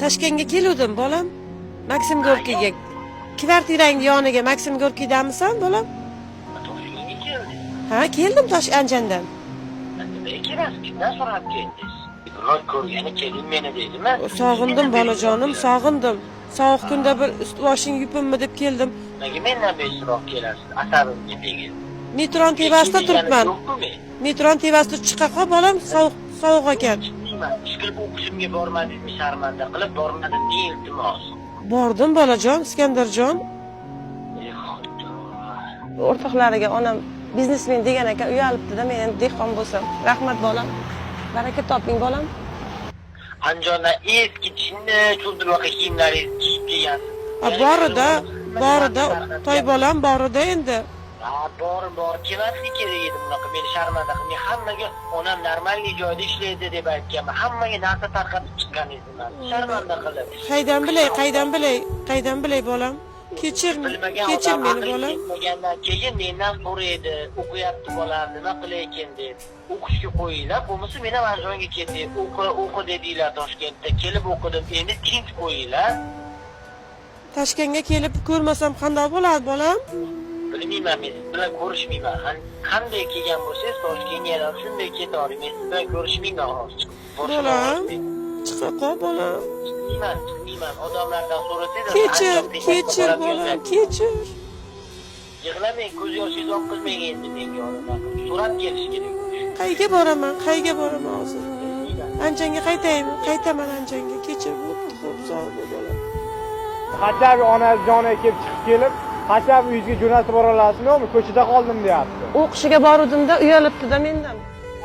Toshkentga keluvdim, bolam. Maksim Gorkiyga. Kvartirangni yoniga Maksim Gorkiydamisan, bolam? Toshkentga keldingiz. Ha, keldim Tosh Anjandan. Nimaga kelasiz? Kimdan so'rab keldingiz? Biror ko'rgani keling meni deydimi? Sog'indim, bolajonim, sog'indim. Sovuq kunda bir ust boshing yupinmi deb keldim. Nimaga mendan beso'roq kelasiz? Asabimga tegib. Metroni tevasida turibman. Yo'qmi men? Metroni tevasida chiqa qol, bolam, sovuq sovuq ekan. Chiqmayman. Ishqilib o'qishimga bormadingizmi, sharmanda qilib bormadim deng, iltimos. Bordim, bolajon, Iskandarjon. Ey Xudo. O'rtoqlariga onam biznesmen degan ekan, uyalibdi-da, men endi dehqon bo'lsam. Rahmat, bolam. Baraka toping, bolam. Andijondan eski jinni cho'ldirvaqa kiyimlaringizni kiyib kelgansiz. A, borida, borida, toy bolam borida endi. Ha, bor, bor, kelmaslik kerak edi bunaqa, meni sharmanda qilib. Men hammaga onam normalniy joyda ishlaydi deb aytganman. Hammaga narsa tarqatib chiqqaningizni man. Sharmanda qilib. Qaydan bilay, qaydan bilay, qaydan bilay, bolam? Kechir, Bilmagan kechir odam meni, aqli bolam. yetmagandan keyin mendan so'raydi, o'qiyapti bolam, nima qilay ekan deb. O'qishga qo'yinglar, bo'lmasa men ham Andijonga ketay. O'qi, o'qi dedinglar Toshkentda. Kelib o'qidim, endi tinch qo'yinglar. Toshkentga kelib ko'rmasam qanday bo'ladi, bolam? Bilmayman, men siz bilan ko'rishmayman. Qanday kelgan bo'lsangiz Toshkentga yana shunday ketavering. Men siz bilan ko'rishmayman hozir. Boshim Bolam. og'riydi. Chiqa qol, bolam. Chiqmayman, chiqmayman. Odamlardan so'rasangiz, Kechir, Andijon kechir, tepaga bolam, borib kechir. Yig'lamang, ko'z yoshingizni oqizmang endi menga odamlar. So'rab kelish kerak. Qayga boraman, qayga boraman hozir? Andijonga qaytaymi? Qaytaman Andijonga. Kechir, bo'pti, xo'p, sog' bo'l, bolam. Qachon onasi joniga kelib chiqib kelib, qachon uyingizga jo'natib bora olasizmi yo'qmi? Ko'chada qoldim deyapti. O'qishiga boruvdim-da, uyalibdi-da mendan.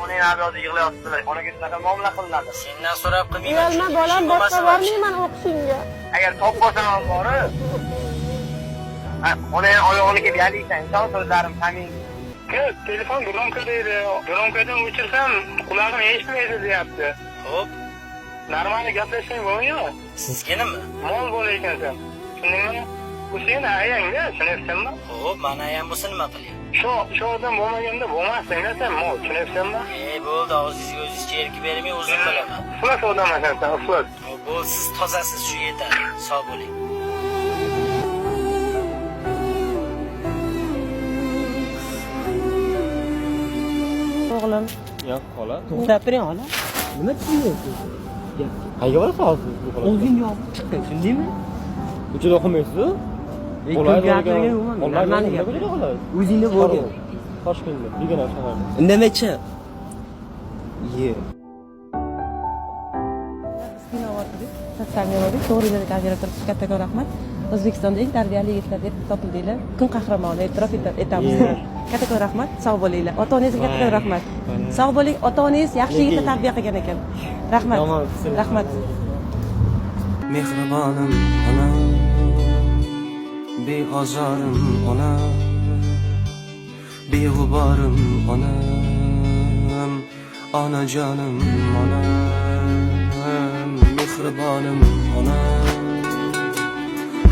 Onang avlodi yig'layaptilar. Onaga shunaqa muomala qilinadi. Sendan so'rab qilmayman. Uyalma, bolam, boshqa bormayman o'qishingga. Agar topib olsam ham borib, onang oyog'ini kelib yaliysan, inson so'zlarim samimiy. Telefon gromka deydi. Gromkadan o'chirsam qulog'im eshitmaydi deyapti. Xo'p, Normal gaplashsang bo'lmaydimi? sizga nima? Mol bola ekansan. Tushundingmi? Bu seni ayangda, tushunyapsanmi? Xo'p, mani ayam bo'lsa nima qilay? Shu odam bo'lmaganda bo'lmasdingda sen mol, tushunyapsanmi? E, bo'ldi, og'zingizga o'zingizcha erki bermay o'zim bilaman. Iflos odam ekansan, iflos. Xo'p, bo'ldi, siz tozasiz, shu yetadi. Sog' bo'ling. O'g'lim, Yo'q, xola. To'xtab turing, xola. Nima tushunyapsiz? Qayerga borasiz hozir bu holatda? O'zing yopib chiqding, tushundingmi? Ko'chada o'qimaysiz-ku? Ko'p gapirgan umuman, normal gap. Ko'chada qolasiz. O'zingda bo'lgin. Toshkentda, begona shaharda. Indamay chiq. Ye. Sotsial me'morlik to'g'ri joyda kamera turibsiz, kattakon rahmat. O'zbekistonda eng tarbiyali yigitlar deb topildinglar. Kun qahramoni e'tirof etamiz. Kattakon rahmat, sog' bo'linglar. Ota-onangizga kattakon rahmat. Sog' bo'ling, ota-onangiz yaxshi yigitlar tarbiya qilgan ekan. Rahmat. Yomon kishilar. Rahmat. Mehribonim onam, beozorim onam, beg'uborim onam, onajonim onam, mehribonim onam,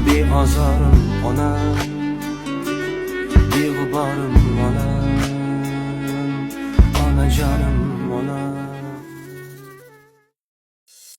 beozorim onam, beg'uborim onam, onajonim.